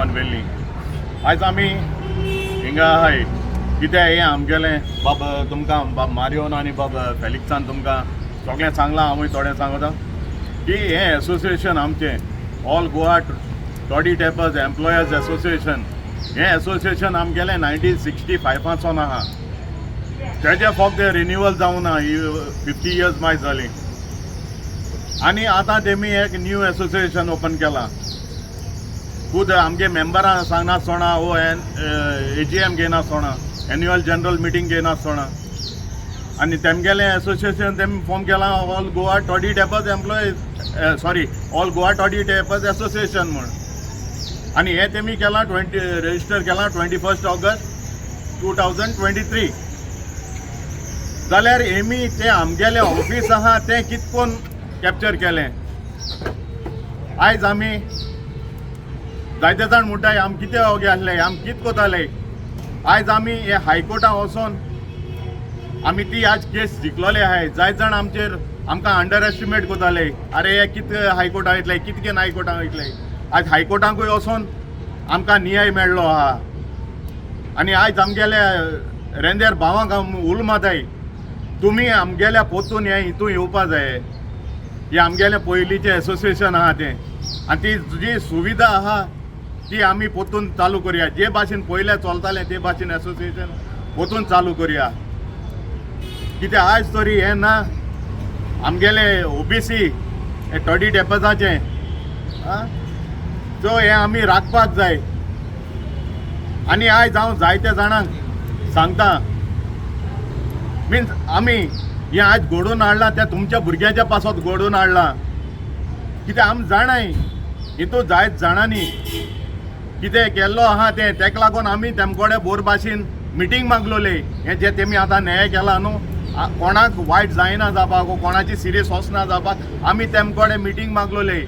हायकोर्टान व्हेल्ली. आयज आमी हिंगा आहाय कित्याक हें आमगेलें बाब तुमकां बाब मारियोन आनी बाब फेलिक्सान तुमकां सगळें सांगलां. हांवूय थोडें सांगता की हें एसोसिएशन आमचें All Goa Toddy Tappers Employers Association, हें एसोसिएशन आमगेलें 1965 सावन आहा. तेजें फक्त रिन्युअल जावना, 50 इयर्स मागीर जालीं आनी आतां तेमी एक न्यू एसोसिएशन ओपन केलां. खुद आमगे मेंबरां सांगनासतना वो एजीएम घेयनासतना, एन्युअल जनरल मिटींग घेयनासतना आनी तेमगेलें एसोसिएशन तेमी फॉर्म केलां, All Goa Toddy Tappers Employees, sorry, All Goa Toddy Tappers Association म्हूण. आनी हें तेमी केलां ट्वेंटी रजिस्टर केलां 21 August 2023. जाल्यार हेमी तें आमगेलें ऑफीस आहा तें कितकोन कॅप्चर केलें. आयज आमी जायते जाण म्हणटाय, आम कितें ओगे आसले, आम कित कोताले. आयज आमी हे हायकोर्टान वचोन आमी ती आज केस जिखलोले आहाय. जायते जाण आमचेर आमकां अंडर एस्टिमेट कोताले, अरे हे कित हायकोर्टान वयतले, कित घेवन हायकोर्टान वयतले. आयज हायकोर्टाकूय वचोन आमकां न्याय मेळ्ळो आहा. आनी आयज आमगेले रेंदेर भावांक हांव उलो मारताय, तुमी आमगेल्या पोतून हें हितून येवपा जाय. हें आमगेलें पयलींचें एसोसिएशन आहा तें आनी ती जी सुविधा आहा ती आमी पोतून चालू करुया. जे भाशेन पयलें चलतालें ते भाशेन एसोसिएशन पोतून चालू करुया. कित्याक आयज तरी हें ना, आमगेले ओबीसी हे टॉडी टेपर्साचें आं, सो हें आमी राखपाक जाय. आनी आयज हांव जायत्या जाणांक सांगता, मिन्स आमी हें आयज घडोवन हाडलां तें तुमच्या भुरग्यांच्या पासत घडोवन हाडलां. कित्याक आमी जाणाय हितू जायत जाणांनी कितें केल्लो आहा तें. तेका लागून आमी तेम कडेन बोर भाशेन मिटींग मागलोले. हें जें तेमी आतां न्याय केला न्हू, कोणाक वायट जायना जावपाक वो कोणाची सिरियस वचना जावपाक आमी तेम कडेन मिटींग मागलोले.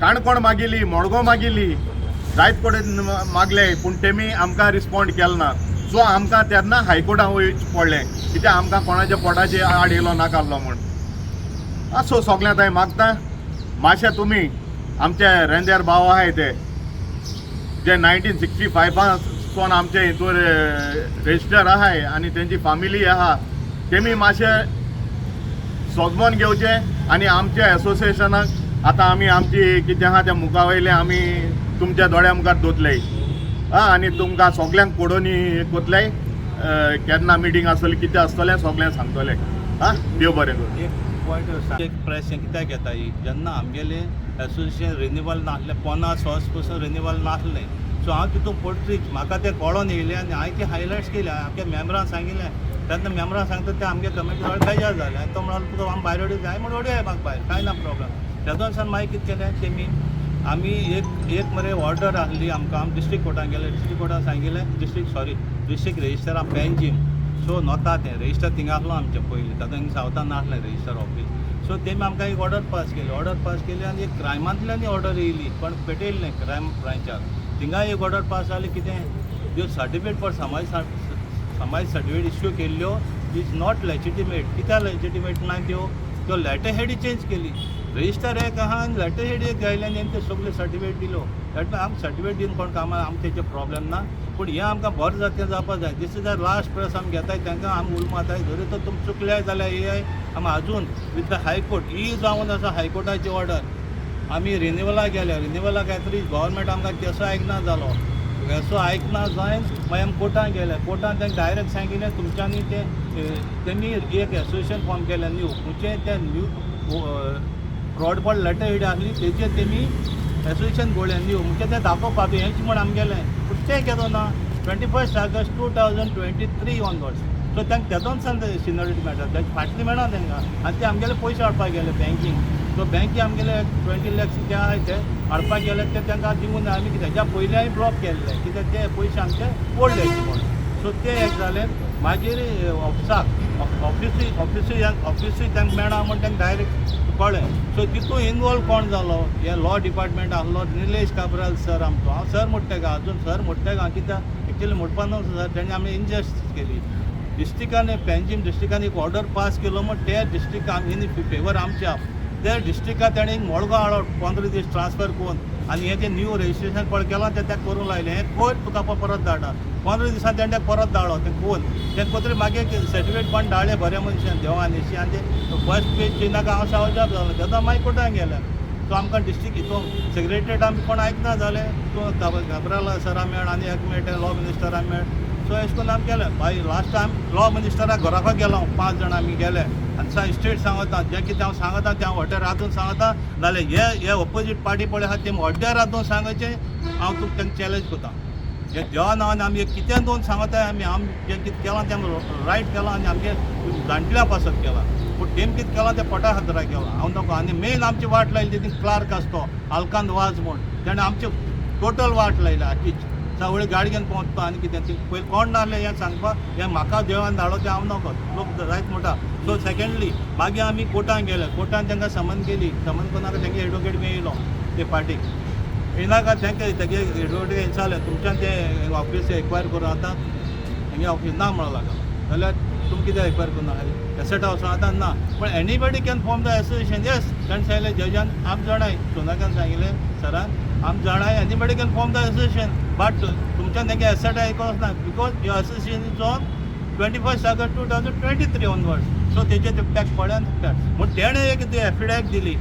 काणकोण मागिल्ली, मडगांव मागिल्ली, जायत कडेन मागले, पूण तेमी आमकां रिस्पोंड केलो ना. सो आमकां तेन्ना हायकोर्टान वयचें पडलें, कित्याक आमकां कोणाच्या पोटाचे आड येयलो नाका आहलो म्हूण. आं, सो सगळ्यांत हांवें मागता, मातशें तुमी आमचे रेंदेर भाव आहाय ते जे 1965 सावन आमचे हितूर रेजिस्टर आहाय आनी तेंची फामिली आहा, तेमी मातशें सोजमोन घेवचें आनी आमच्या एसोसिएशनाक आतां आमी आमची कितें आहा तें मुखा वयलें आमी तुमच्या दोळ्या मुखार दवरतले. आं, आनी तुमकां सगल्यांक पडोनी कोतले, केन्ना मिटींग आसतली, कितें आसतलें सगळें सांगतले. आं, देव बरें करूं. एक पॉयंट, एक प्रेस कित्याक घेता ही, जेन्ना आमगेलें एसोसिएशन रिनिवल नासलें, 50 वर्स पसून रिनिवल नासलें. सो हांव तितून पोर्ट्रीज म्हाका तें कळोन येयलें आनी हांवें ती हायलायट्स केली. आमच्या मेंबरान सांगिल्लें तेन्ना मेंबरान सांगता ते आमगे कमिटी वाले बेजार जाले आनी तो म्हणलो, तुका आमी भायर वडय जाय म्हण वडय म्हाका भायर, कांय ना प्रॉब्लम. तेदोन मागीर कितें केलें तेमी, आमी एक एक मरे ऑर्डर आहली आमकां. आमी डिस्ट्रिक्ट कोर्टान गेले, डिस्ट्रिक्ट कोर्टान सांगिल्लें, डिस्ट्रिक्ट, सॉरी, डिस्ट्रिक्ट रजिस्टरा पेंजीम. सो नोता तें रजिस्टर थिंगा आसलो आमचें पयलीं, तातूंत सावथान नासलें रजिस्टर ऑफीस. सो तेमी आमकां एक ऑर्डर पास केली. ऑर्डर पास केली आनी एक क्रायमांतल्यानय ऑर्डर येयली, पण पेटयल्लें क्रायम ब्रांचाक. थिंगा एक ऑर्डर पास जाली. कितें त्यो सर्टिफिकेट फॉर समाज समाज सर्टिफिकेट इश्यू केल्ल्यो is not legitimate. कित्याक लेजिटिमेट ना त्यो? त्यो लेटर हेडी चेंज केली. रजिस्टर एक आहा आनी लेटर हेड एक घायले आनी ते सगळे सर्टिफिकेट दिलो. That आमकां सर्टिफिकेट दिवन कोण कामां, आमकां तेजे प्रॉब्लेम ना, पूण हें आमकां बरें जाता जावपा जाय. This is the last press आमी घेताय. तांकां आमी उलो मारताय, जरी तर तुमी चुकले जाल्यार हे आमी आजून विथ the high court ही जावन आसा हायकोर्टाची ऑर्डर. आमी रिनिवलाक गेले. रिनिवलाक येतरी गव्हर्मेंट आमकां केसो आयकना जालो. केसो आयकना जायन मागीर आमी कोर्टान गेले. कोर्टान तांकां डायरेक्ट सांगिल्लें, तुमच्यांनी तें तेमी एक एसोसिएशन फॉर्म केलें न्यू, खंयचें तें न्यू फ्रॉड लेटर हेड आसली तेजेर तेमी एसोसिएशन घोळ्ळें न्यू, म्हणजे तें दाखोवपाक हेंच म्हण आमगेलें. पूण तें केलो ना 21 August 2023 onwards. So तांकां तेदोन सिनियरिटी मेळटा, तेजे फाटली मेळना तांकां. आनी ते आमगेले पयशे हाडपाक गेले बँकींग. सो बँकी आमगेले 20 लॅक्स जे आहाय ते हाडपाक गेले, ते तांकां दिवून आमी तेज्या पयलीं हांवें ब्लॉक केल्ले, कित्याक ते पयशे आमचे ओडले म्हूण. सो ते एक जालें. मागीर ऑफिसाक ऑफिसूय ऑफिसूय ऑफिसूय तांकां मेळना म्हूण तांकां डायरेक्ट कळ्ळें. सो तितून इनवॉल्व कोण जालो? हे लॉ डिपार्टमेंट आहलो निलेश काब्राल सर आमचो. हांव सर म्हणटा तेका, अजून सर म्हणटा तेका, कित्याक एक्चुअली म्हणपा न्हू सर, तेणी आमी इनजस्टीस केली. डिस्ट्रिक्टान, पेंजीम डिस्ट्रिक्टान एक ऑर्डर पास केलो म्हण ते डिस्ट्रिक्ट इन फेवर आमच्या. ते डिस्ट्रिक्टाक तेणें मडगांव हाडलो 15 दीस ट्रान्सफर करून आनी हें तें न्यू रजिस्ट्रेशन पळय केलां तें तें करूंक लायलें. हें कोयर तुका पळय परत धाडटा. 15 दिसां तेणें तें परत धाडलो. तें कोन तें कोतरी मागीर सर्टिफिकेट पण धाडलें बऱ्या मनशान देवान एशी आनी तें फर्स्ट पेज चेयनाका. हांव सावजाप जालो तेन्ना. मागीर कोर्टान गेले. सो आमकां डिस्ट्रिक्ट हितून सेक्रेटरीट आमी कोण आयकना जालें. तूं घाबराला सरा मेळ आनी एक मेळटा, लॉ मिनिस्टरा मेळ. सो अशें करून आमी केलें बाय. लास्ट टायम लॉ मिनिस्टराक घराक गेलो हांव. पांच जाणां आमी गेले आनी स्ट्रेट सांगता, जें कितें हांव सांगता तें हांव हॉटेल रातून सांगता. नाल्यार हे हे ऑपोजीट पार्टी पळय आहा ते हड्ड्यार रातून सांगाचें हांव तुका तांकां चॅलेंज करता. हे देवा नांवान आमी एक कितें दोन सांगताय. आमी आम जें कितें केलां तें रायट केलां आनी आमगे जाणटल्या पासत केलां. पूण तेम कितें केलां तें पोटा खातीर केलां, हांव नको. आनी मेन आमची वाट लायली ती क्लार्क आसा तो आलकांत वाज म्हूण, तेणें आमची टोटल वाट लायली. आखीच सगळी गाडी घेवन पोंवता आनी कितें ती पयलीं कोण नासलें हें सांगपाक. हें म्हाका देवान धाडलो तें हांव नको, लोक जायत म्हणटा. सो सेकंडली मागीर आमी कोर्टान गेले. कोर्टान तांकां समन केली. समन करून आतां तेंगे एडवोकेट बी येयलो ते पार्टीक येयनाका. तांकां तेगे एडवोकेट विचारलें, तुमच्यान तें ऑफीस एक्वायर करून आतां हेंगे ऑफीस ना म्हणूंक लागलो जाल्यार तुमी कितें एक्वायर करून नाका एसेट हावस आतां ना, पण anybody can form the association. Yes, ताणें सांगलें जजान, आम जाणाय सोनाकान सांगिल्लें सरान, आम जाणाय anybody can form the association, but तुमच्यान तेंगे एसेट आयकोच ना because your association is on 21st August 2023 onwards. So तेजे ते पॅक पळ्यान म्हूण तेणें एक ती एफिडेविट दिली.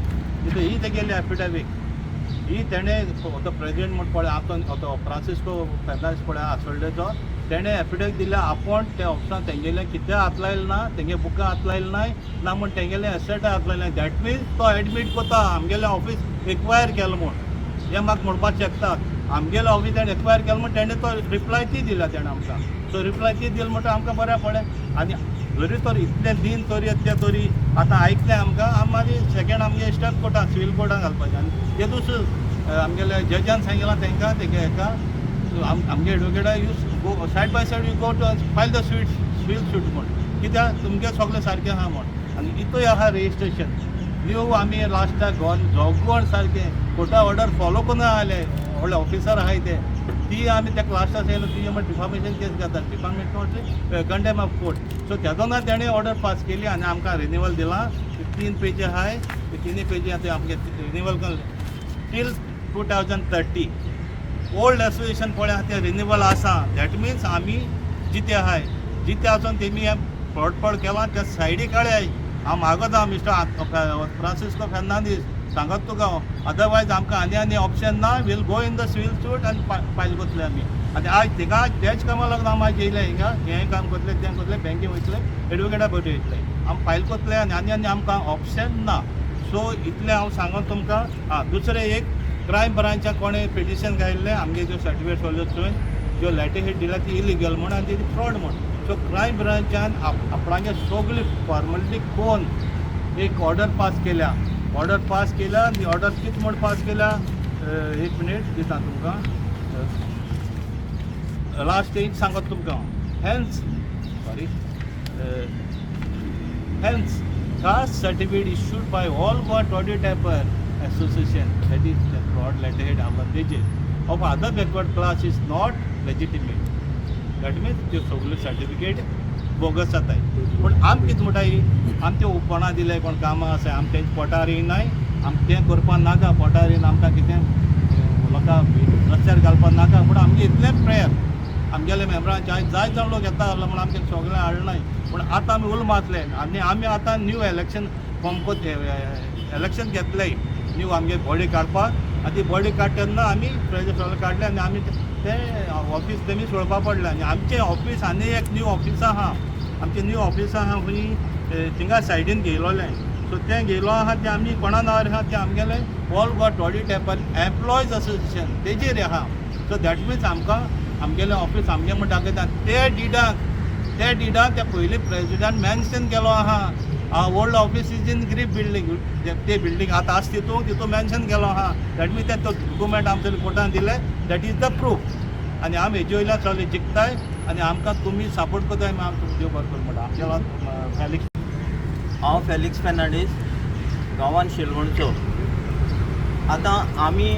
तितून ही तेगेली एफिडेवीट ही तेणें तो प्रेजिडेंट म्हूण पळय आतां तो फ्रांसिस्को फेर्नांडीस पळय आसोल्डेचो, तेणें एफिडेवीट दिल्या आपूण त्या ऑफिसान तेंगेलें कितें हात लायलें ना, तेंगे बुकां हात लायलें नाय ना म्हूण, तेंगेलें एसेट हात लायलें. That means तो एडमीट करता आमगेलें ऑफीस एक्वायर केलें म्हूण. हें म्हाका म्हणपाक शकता, आमगेलें ऑफीस तेणें एक्वायर केलें म्हूण तेणें तो रिप्लाय ती दिला तेणें आमकां. सो रिप्लाय ती दिली म्हणटकीर आमकां बरें पडलें. आनी जरी तर इतले दिन तरी ते तरी आतां आयकलें आमकां. आमी मागीर सेकेंड आमगे स्टेप कोर्टान, सिवील कोर्टान घालपाचें. आनी तेतूच आमगेले जजान सांगिलां तांकां तेगे हेका आमगे एडवोकेटा, you go side by side, you go to file the suit, civil suit म्हूण, कित्याक तुमगे सगळें सारकें आहा म्हूण. आनी इतूय आहा रजिस्ट्रेशन न्यू. आमी लास्टाक गोवन जोगवण सारकें कोर्टा ऑर्डर फॉलो करून आयले. व्हडले ऑफिसर आहाय ते ती आमी ताका लास्टाक येयलो ती मागीर डिफामेशन केस घालतात, defamation, contempt of court. So तेदोना तेणें ऑर्डर पास केली आनी आमकां रिनिवल दिलां. ते तीन पेजी आहाय, ते तिनूय पेजी आतां आमगे रिनिवल till 2030. Old association पळय आहा ते रिनिवल आसा. That means आमी जिते आहाय. जिते आसून तेमी हें फ्रॉडपण केलां त्या सायडीक काडयाय. हांव मागता मिस्टर फ्रांसिस्को फेर्नांदीस, सांगत तुका हांव, अदरवायज आमकां आनी आनी ऑप्शन ना. We'll go in the civil suit आनी फायल करतले आमी. आनी आयज थिंगा तेच कामा लागून आमी आयज येयले हिंगा. हें काम करतले, तें करतले, बँके वयतले, एडवोकेटा बरे वयतले, आमी फायल करतले आनी आनी आनी आमकां ऑप्शन ना. सो इतलें हांव सांगोन तुमकां. आं, दुसरें एक क्रायम ब्रांचाक कोणें पिटिशन घायिल्लें आमगे ज्यो सर्टिफिकेट सोडल्यो थंय ज्यो लेटर हेड दिल्या ती इलिगल म्हूण आनी ती फ्रॉड म्हूण. सो क्रायम ब्रांचान आपणागे सगळी फॉर्मेलिटी कोन एक ऑर्डर पास केल्या. ऑर्डर पास केल्या आनी ऑर्डर कितें म्हूण पास केल्या, एक मिनीट दिता तुमकां. लास्ट एक सांगत तुमकां. Hence, sorry, hence caste certificate issued by All Goa Toddy Tapper Association, that is the fraud letterhead आमकां तेजेर, of other backward class is not legitimate. That means त्यो सगल्यो सर्टिफिकेट बोगस जाताय. पूण आम कितें म्हणटाय, आम त्यो कोणा दिले कोण कामां आसा, आम तेंच्या पोटार येयनाय. आम तें करपाक नाका, पोटार येवन आमकां कितें लोकां रस्त्यार घालपाक नाका. पूण आमगे इतलें प्रेयर आमगेले मेंबरांचे आयज जायत जाण लोक येता आसलो म्हूण आमचें सगळें हाडनाय. पूण आतां आमी उलो मारतले आनी आमी आतां न्यू इलेक्शन फॉर्म इलेक्शन घेतले न्यू आमगे बॉडी काडपाक. आनी ती बॉडी काडटा तेन्ना आमी प्रेजर सगळें काडलें आनी आमी तें ऑफीस तेमी सोडपा पडलें. आनी आमचें ऑफीस आनी एक न्यू ऑफिस आहा. आमचें न्यू ऑफिस आहा खंय थिंगा सायडीन घेयलोलें. सो तें घेयलो आहा तें आमी कोणा नांवार आहा तें आमगेलें All Goa Toddy Tapper Employees Association तेजेर आहा. सो that means आमकां आमगेलें ऑफिस आमगें म्हण दाखयता. ते डिडाक त्या पयलीं प्रेजिडेंट मेन्शन केलो आहा, old office is in GREEP building. ते बिल्डींग आतां आसा तितून तितून मेन्शन केलो आहा. That means ते तो डॉक्युमेंट आमचे कोर्टान दिले, that is the proof. आनी आमी हेजे वयल्यान सगळें जिखताय आनी आमकां तुमी सपोर्ट करताय. आमी तुमकां देव बरें करूं म्हणटा. आमच्या फेलिक्स. हांव फेलिक्स फेर्नांडीस, गांवान शिलवणचो. आतां आमी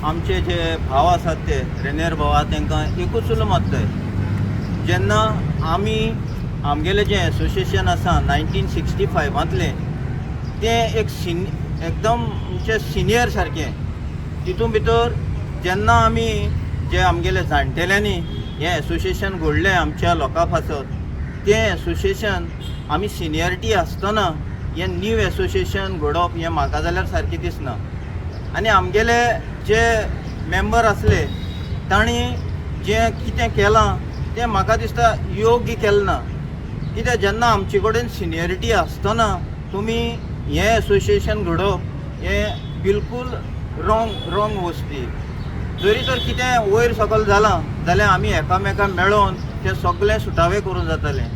आमचे जे भाव आसात ते रेनेर भाव आहा तांकां एकूच उलो मारतले. जेन्ना आमी आमगेलें जें एसोसिएशन आसा 1965 फांतलें. तें एक एकदम म्हणजे सिनियर सारकें. तितून भितर जेन्ना आमी जे आमगेले जाणटेल्यांनी हें एसोसिएशन घडलें आमच्या लोकां पासत, तें एसोसिएशन आमी सिनियरिटी आसतना हें न्यू एसोसिएशन घडोवप हें म्हाका जाल्यार सारकें दिसना. आनी आमगेले जे मेंबर आसले तांणी जें कितें केलां तें म्हाका दिसता योग्य केलें ना. कित्याक जेन्ना आमचे कडेन सिनियरिटी आसतना तुमी हें एसोसिएशन घडोवप हें बिलकूल रॉंग वस्ती. जरी तर कितें वयर सकयल जालां जाल्यार आमी एकामेकां मेळोन तें सगळें सुटावें करूं जातालें.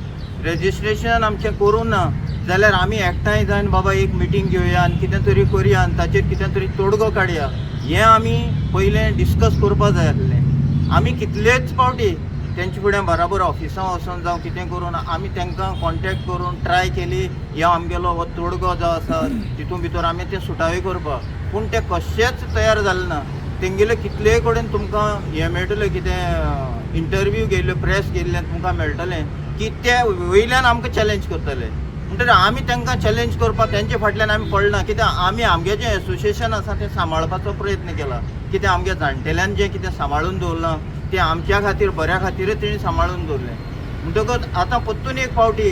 रेजिस्ट्रेशन आमचें करूं ना जाल्यार आमी एकठांय जावन बाबा एक मिटींग घेवया आनी कितें तरी करुया आनी ताचेर कितें तरी तोडगो काडया, हें आमी पयलें डिस्कस करपा जाय आसलें. आमी कितलेच फावटी तेंचे फुडें बराबर ऑफिसां वचोन जावं कितें करून आमी तांकां कॉन्टेक्ट करून ट्राय केली ह्या आमगेलो हो तोडगो जो आसा तितून भितर आमी तें सुटावें करपाक, पूण ते कशेंच तयार जालें ना. तेंगेले कितले कडेन तुमकां हें मेळटलें, कितें इंटरव्यू घेयल्यो, प्रेस घेयल्ले तुमकां मेळटलें की ते वयल्यान आमकां चॅलेंज करतले. म्हणटकीर आमी तांकां चॅलेंज करपाक तेंचे फाटल्यान आमी पडना, कित्याक आमी आमगें जें एसोसिएशन आसा तें सांबाळपाचो प्रयत्न केला. कित्याक आमगे जाणटेल्यान जें कितें सांबाळून दवरलां तें आमच्या खातीर बऱ्या खातीरच तेणी सांबाळून दवरलें. म्हणटकच आतां परतून एक फावटी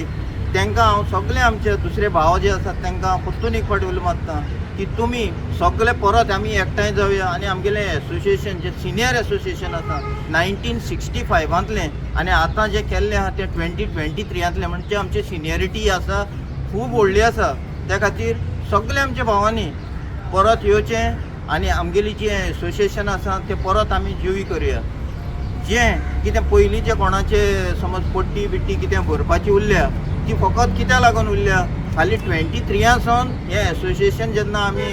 तांकां हांव सगळे आमचे दुसरे भाव जे आसात तांकां परतून एक फावटी उलो मारता की तुमी सगळे परत आमी एकठांय जावया आनी आमगेलें एसोसिएशन जें सिनियर एसोसिएशन आसा 1965 आनी आतां जें केल्लें आहा तें 2023 म्हणजे आमची सिनियरिटी आसा खूब व्हडली आसा. त्या खातीर सगळे आमच्या भावांनी परत येवचें आनी आमगेली जी एसोसिएशन आसा तें परत आमी जिवी करुया. जें कितें पयलींचें कोणाचे समज पट्टी बिट्टी कितें भरपाची उरल्या ती फकत कित्याक लागून उरल्या, खाली 23 सावन हें एसोसिएशन जेन्ना आमी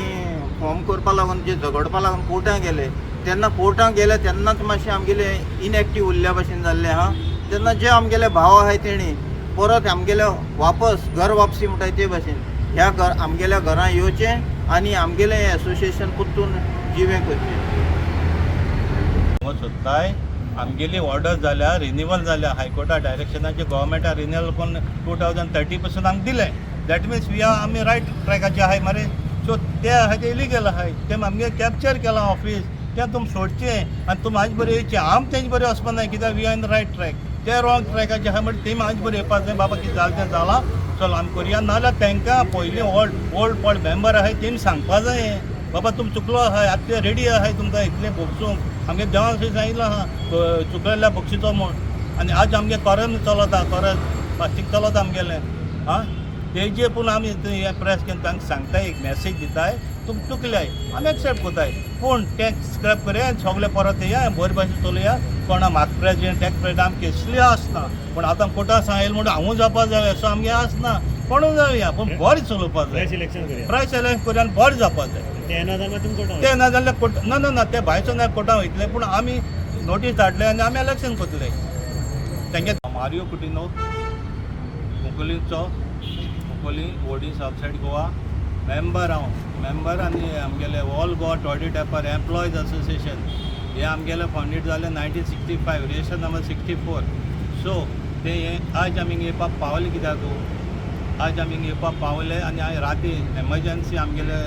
फॉर्म करपा लागून जे झगडपा लागून कोर्टां गेले तेन्ना कोर्टां गेले तेन्नाच मातशें आमगेले इनएक्टीव उरल्या भशेन जाल्लें आहा. तेन्ना जे आमगेले भाव आहाय तेणी परत आमगेले वापस घर वापसी म्हणटाय ते भशेन ह्या घर आमगेल्या घरां येवचें आनी आमगेलें एसोसिएशन परतून जिवें करचें. सोदताय आमगेली ऑर्डर जाल्या, रिनिवल जाल्या हायकोर्टा डायरेक्शनाचे, गोवोरमेंटा रिनिवल करून 2030 पासून आमकां दिलें. That means we R आमी रायट ट्रॅकाचे आहाय मरे. सो ते आहाय ते इलिगल आहाय, ते आमगे कॅप्चर केलां ऑफीस, तें तुमी सोडचें आनी तुमी आयज बरें येवचें. आम तेंचे बरें वचपा नाय, कित्याक we are in right track. ते रॉंग ट्रॅकाचे आहाय म्हणटा तेमी आयज बरें येवपा जाय. बाबा कितें जालें तें जालां, चल आमी करुया. नाजाल्यार तांकां पयलीं ओल्ड ओल्ड पळ मेंबर आहाय तेमी सांगपा जाय, बाबा तुमी चुकलो आहाय, आतां ते रेडी आहाय तुमकां इतलें भोगसूंक. आमगे देवान सुद्दां सांगिल्लो आहा चुकलेल्या बक्षिचो म्हूण. आनी आज आमगे कोरन चलता, कोरन फास्टींग चलता आमगेलें. आं, तेजे पूण आमी हें प्रेस केन्न तांकां सांगताय, एक मॅसेज दिताय, तुमी चुकल्याय आमी एक्सेप्ट करताय, पूण तें स्क्रॅप करया, सगळे परत येया, बरे भाशेन चलोया. कोणा म्हाका प्रेजिडेंट तेका प्रेजिडेंट आमकां केसली आसना, पूण आतां कोर्टा सांगले म्हणून हांवूं जावपा जाय असो आमगे आसना. कोणूय जावया पूण बरें चलोवपा जाय. फ्रेश इलेक्शन करूया. फ्रेश इलेक्शन करुया आनी बरें जावपा जाय. ते ना जाल्यार तुमी कोर्टान ते ना जाल्यार कोर्ट ना ना ना ते भायचो ना कोर्टान वयतले, पूण आमी नोटीस धाडले आनी आमी इलेक्शन करतले तेंगे. मारियो कुटिनो, कुंकळीचो, कुंकळी वोडी सावथ गोवा मेंबर हांव मेंबर. आनी आमगेले All Goa Toddy Tapper Employees Association हे आमगेले फाउंडेड जालें 1965, register number 64. So ते हे आज आमी येवपाक पावले कित्याक, आज आमी येवपाक पावले आनी हांवें राती एमर्जन्सी आमगेले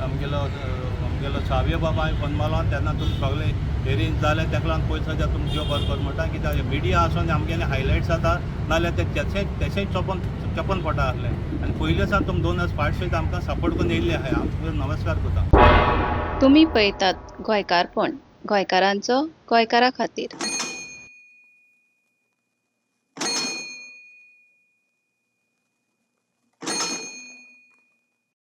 आमगेलो आमगेलो सावय बाबा हांवें फोन मारलो तेन्ना तुमी सगळे एरेंज जाले. तेका लागून पयसो सद्या तुमी देव बरो कर म्हणटा, कित्याक मिडिया आसून आमगेले हायलायट्स जाता, नाजाल्यार ते तेशेंच तेशेंच चोपन चोपन पडटा आसलें. आनी पयले सावन तुमी दोन वर्स फाटशी आमकां सपोर्ट करून येयल्ले आहाय, हांव तुमकां नमस्कार करता. तुमी पळयतात गोंयकारपण, गोंयकारांचो गोंयकारा खातीर.